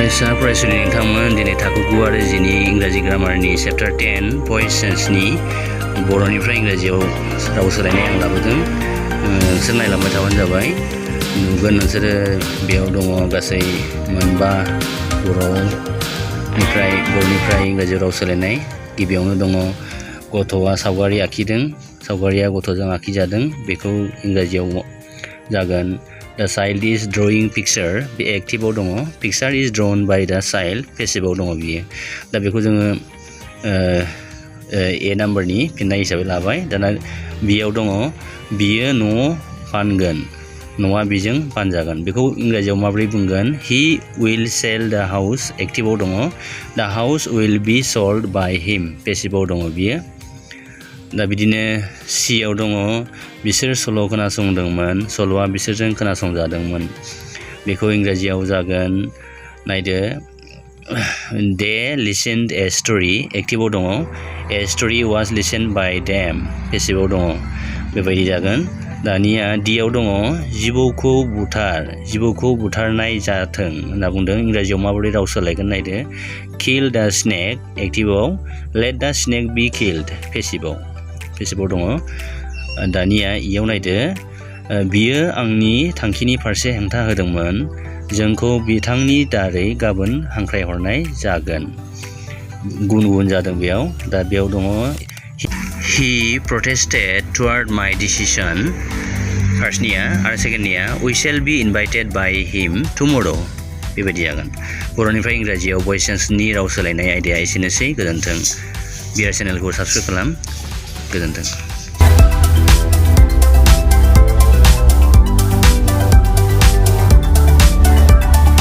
फरायसा फरायसुलि नोंथांमोन दिनै थाखो 9 आरो 10 नि इंराजि ग्रामारनि चैप्टार 10 भइस सेन्सनि बर'निफ्राय इंराजियाव राव सोलायनाय आं लाबोदों। नोंसोर नायलांबाय थाबानो जाबाय। नुगोन नोंसोरो बेयाव दङ गासै मोनबा बर'निफ्राय इंराजियाव राव सोलायनाय। गिबियावनो दङ गथ'आ सावगारि आखिदों, सावगारिया गथ'जों आखिजादों, बेखौ इंराजियाव जागोन The child is drawing picture। बे एक्टिभआव दङ, picture is drawn by the child पेसिभआव दङ बियो। दा बेखौ जोङो ए नाम्बारनि फिननाय हिसाबै लाबाय। दाना बियाव दङ बियो न' फानगोन, न'आ बिजों फानजागोन। बेखौ इंराजियाव माबोरै बुंगोन? He will sell the house एक्टिभआव दङ, The house will be sold by him पेसिभआव दङ बियो। दा बिदिनो सिआव दङ बिसोर सल' खोनासंदोंमोन, सल'आ बिसोरजों खोनासंजादोंमोन। बेखौ इंराजियाव जागोन, नायदो They listened a story एक्टिभआव दङ, A story was listened by them पेसिभआव दङ, बेबायदि जागोन। दानिया डिआव दङ जिबौखौ बुथारनाय जाथों होनना बुंदों। इंराजियाव माबोरै राव सोलायगोन नायदो Kill the snake एक्टिभआव, Let the snake be killed पेसिभआव दङ। दानिया इयाव नायदो बियो आंनि थांखिनि फारसे हेंथा होदोंमोन, जोंखौ बिथांनि दारै गाबोन हांख्रायहरनाय जागोन। गुबुन जादों बेयाव। दा बेयाव दङ He protested toward my decision फार्स्टनिया, आरो सेकेन्डनिया We shall be invited by him tomorrow बेबायदि जागोन। बर'निफ्राय इंराजियाव भइस सेन्सनि राव सोलायनाय आयदाया एसेनोसै। गोजोन्थों। बिआर चेनेलखौ साबस्क्राइब खालाम। गोजोन्थों।